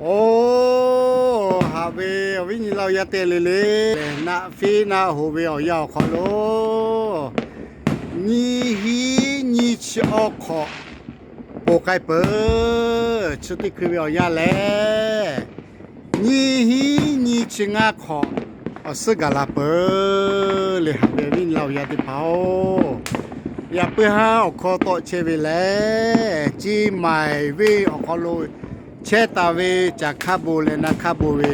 Oˬ, haꞈ ve awˬ viˉ nyi laˇ yaˇ teˇ g'aˇ le le, naˆ fiˉ naˆ hoꞈ ve awˬ yanˇ awˬ hk'aw lo, nyiˇ hinˉ nyiˇ chi awˇ hk'awꞈ ponˬ k'ai peuˬ. Chi teˇ hkui ve awˬ yanˇ lehˬ, nyiˇ hinˉ nyiˇ chi ngaˇ hk'awꞈ awˬ suhˉ gaˬ la peuˬ le. Haꞈ ve awˬ viˉ nyi laˇ yaˇ teˇ hpaˍ-oˬ, yaꞈ puiˉ haˉ awˬ hkawˇ tawˆ chehˇ ve lehˬ, Ciˇ maiˍ venˇ awˬ hk'aw lo chehˇ taˍ ve caˬ hkaˇ bon leh na hkaˇ bon ve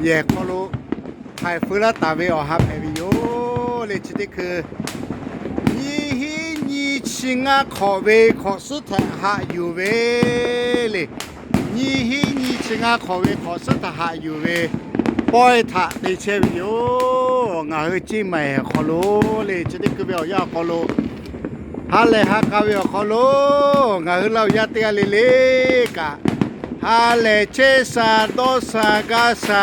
yehˬ hk'aw lo haiˬ feu laˇ taˍ ve awˬ ha hpehꞈ ve yoˬ le. Chi teˇ hkui nyiˇ hinˉ nyiˇ chi ngaˇ hk'awꞈ ve hk'awꞈ suhˉ htaꞈ haꞈ yuˬ ve le. Nyiˇ hinˉ nyiˇ chi ngaˇ hk'awꞈ ve hk'awꞈ suhˉ htaꞈ haꞈ yuˬ ve pawehˇ htaꞈ te chehˇ ve yoˬ. Ngaˬ hui Ciˇ maiˍ awˬ hk'aw lo le, chi teˇ hkui ve awˬ yanˇ awˬ hk'aw lo ha lehˬ ha k'a ve awˬ hk'aw lo, ngaˬ hui laˇ yaˇ teˇ g'aˇ le le kaꞈ, ha lehˬ chehˇ sha dawˇ sha gaˇ sha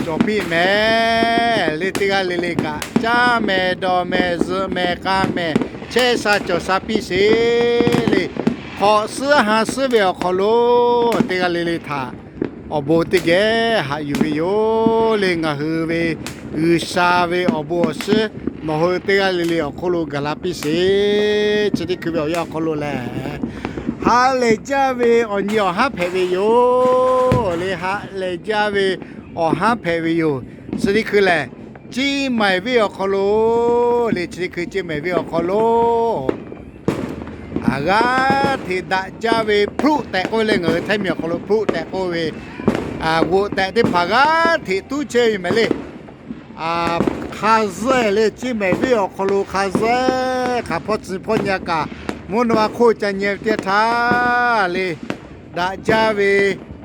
cawˬ piˇ mehˍ le. Teˇ g'aˇ le le kaꞈ, caˇ mehˍ dawˬ mehˍ zuhꞈ mehˍ k'a mehˍ chehˇ sha cawˬ sha piˇ sheˍ le. Hk'awꞈ suhˉ ha suhˉ ve awˬ hk'aw lo teˇ g'aˇ le le htaꞈ awˬ bon teˇ geh haꞈ yuˬ ve yoˬ le. Ngaˬ hui ve G'uiˬsha ve awˬ bon awˬ shiˉ nawˬ hui teˇ g'aˇ le le awˬ hk'oˆ lo gaˬ la piˇ sheˍ. Chi teˇ hkui ve awˬ yanˇ awˬ hk'aw lo lehˬ, ha lehˬ jaˇ ve awˬ nyi awˬ haˉ hpehꞈ ve yoˬ le. Ha lehˬ jaˇ ve awˬ haˉ hpehꞈ ve yoˬ. Chi teˇ hkui lehˬ, Ciˇ maiˍ venˇ awˬ hk'aw lo le, chi teˇ hkui Ciˇ maiˍ venˇ awˬ hk'aw lo g'aˇ hteꞈ daꞈ jaˇ ve hpruˆ tehꞈ k'oˆ ve le, ngaˬ hui Htaiˇ miˬ awˬ hk'aw lo hpruˆ tehꞈ k'oˆ ve g'oꞈ tehꞈ teˇ hpaˍ g'aˇ hteꞈ tuˉ chehˇ ve mehˍ le. Hk'a zuhˆ le, Ciˇ maiˍ venˇ awˬ hk'aw lo hk'a zuhˆ, hk'aˬ hpawˇ tcuh hpawˇ nyi a kaꞈ, mvuhˇ naw ma hk'oˆ ca nyi ve teˇ htaˇ le, daꞈ jaˇ ve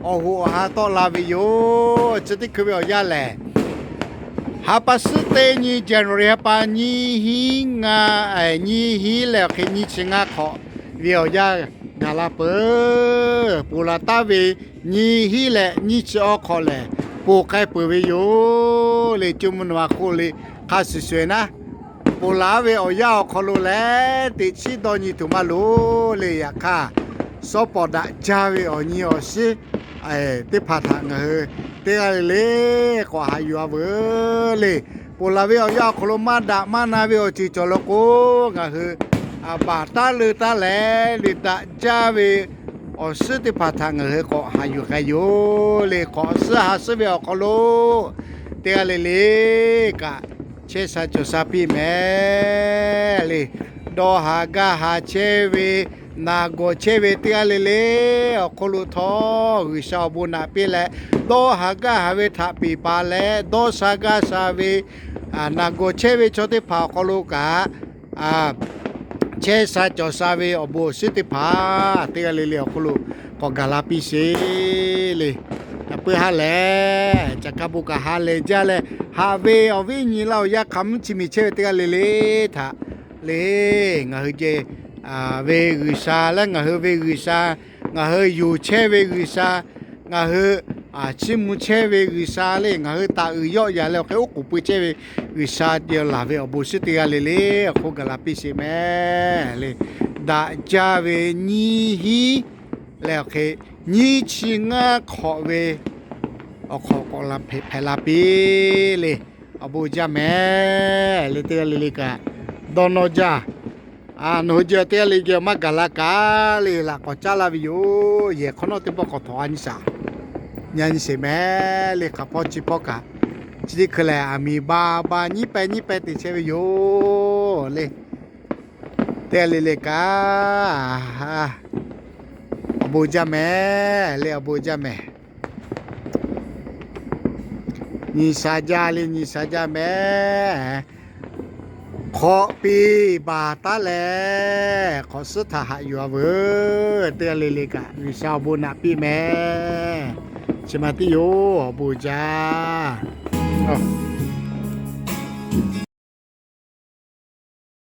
awˬ hoꞈ awˬ ha tawˆ la ve yoˬ. Chi teˇ hkui ve awˬ yanˇ lehˬ, ha pa suhˉ teˇ nyi January ha pa nyiˇ hinˉ ngaˇ, nyiˇ hinˉ leh awˬ hk'e nyiˇ chi ngaˇ hk'awꞈ ve awˬ yanˇ gaˬ la peuˬ. Ponˬ laˬ taˉ ve nyiˇ hinˉ leh nyiˇ chi awˇ hk'awꞈ lehˬ, ponˬ k'ai peuˬ ve yoˬ le. Coˇ mvuhˇ naw ma hk'oˆ le hk'a shuˍ shuˍ naˉ, ponˬ laˬ ve awˬ yanˇ awˬ hk'aw lo lehˬ, teꞈ chiˉ dawˇ nyi tuˬ maˇ loˍ le. Yaꞈ hk'aˇ, shawˉ pawˍ daꞈ jaˇ ve awˬ nyi awˬ shiˉ teˇ hpaˍ htaꞈ ngaˬ hui teˇ g'aˇ le le k'awꞈ haꞈ yuˬ a veuˬ le. Ponˬ laˬ ve awˬ yanˇ awˬ hk'aw lo maˇ daꞈ maˇ na ve awˬ ceuˬ cawˬ law k'o, ngaˬ hui baˬ taˉ leu taˉ leh le, daꞈ jaˇ ve awˬ shiˉ teˇ hpaˍ htaꞈ ngaˬ hui k'awꞈ haꞈ yuˬ k'ai yoˬ le. Hk'awꞈ suhˉ ha suhˉ ve awˬ hk'aw lo teˇ g'aˇ le le kaꞈ, chehˇ sha cawˬ sha piˇ mehˍ le. Dawˇ ha gaˇ ha chehˇ ve, naˬ gawˬ chehˇ ve teˇ g'aˇ le le awˬ hk'oˆ lo htawˇ, G'uiˬsha awˬ bon naꞈ piˇ leh, dawˇ ha gaˇ ha ve htaꞈ peˬ paˍ leh, dawˇ sha gaˇ sha ve, naˬ gawˬ chehˇ ve chaw teˇ hpaˍ awˬ hk'aw lo kaꞈ, chehˇ sha cawˬ sha ve awˬ bon awˬ shiˉ teˇ hpaˍ teˇ g'aˇ le le awˬ hk'oˆ lo k'awꞈ gaˬ la piˇ sheˍ le. Yaꞈ puiˉ ha lehˬ, caˬ hkaˇ bon kaꞈ ha lehˬ jaˇ leh, haꞈ ve awˬ viˉ nyi laˇ awˬ yaˇ hk'a mvuhˇ chi miˬ chehˇ ve teˇ g'aˇ le le htaꞈ le, ngaˬ hui ve G'uiˬsha leh ngaˬ hui ve G'uiˬsha, ngaˬ hui yonˍ chehˇ ve G'uiˬsha, ngaˬ hui chiˇ mvuh chehˇ ve G'uiˬsha le, ngaˬ hui taˍ uiˍ yawˆ yan leh awˬ hk'e oˉ k'oˍ pui chehˇ ve G'uiˬsha yehˬ laˬ ve awˬ bon shiˉ teˇ g'aˇ le le awˬ hk'oˆ gaˬ la piˇ sheˍ mehˍ le. Daꞈ jaˇ ve nyiˇ hinˉ leh awˬ hk'e nyiˇ chi ngaˇ hk'awꞈ ve awˬ hk'awꞈ k'awꞈ la hpehꞈ la piˇ le. Awˬ bon jaˇ mehˍ le. Teˇ g'aˇ le le kaꞈ dawˇ nawˇ jaˇ. Nawˬ hui jehˬ teˇ g'aˇ le geh maˇ gaˬ la kaꞈ le, laꞈ k'awꞈ caˉ laˇ ve yoˬ. Yehˬ hk'awꞈ nawˉ teˇ pawˆ k'awꞈ htawnˍ a nyi shaˍ, nyi a nyi sheˍ mehˍ le. Hk'aˬ hpawˇ chi hpawˇ kaꞈ, chi teˇ hkui lehˬ, aˬ miˍ ba ba nyiˉ pehˇ nyiˉ pehˇ te chehˇ ve yoˬ le. Teˇ g'aˇ le le kaꞈ, awˬ bon jaˇ mehˍ le, awˬ bon jaˇ mehˍ. Nyi sha jaˇ le, nyi sha jaˇ mehˍ. Hk'awꞈ piˇ baˬ taˉ leh, hk'awꞈ suhˉ htaꞈ haꞈ yuˬ a veuˬ. Teˇ g'aˇ le le kaꞈ G'uiˬsha awˬ bon naꞈ piˇ mehˍ. Chi ma tiˉ yoˬ, awˬ bon jaˇ.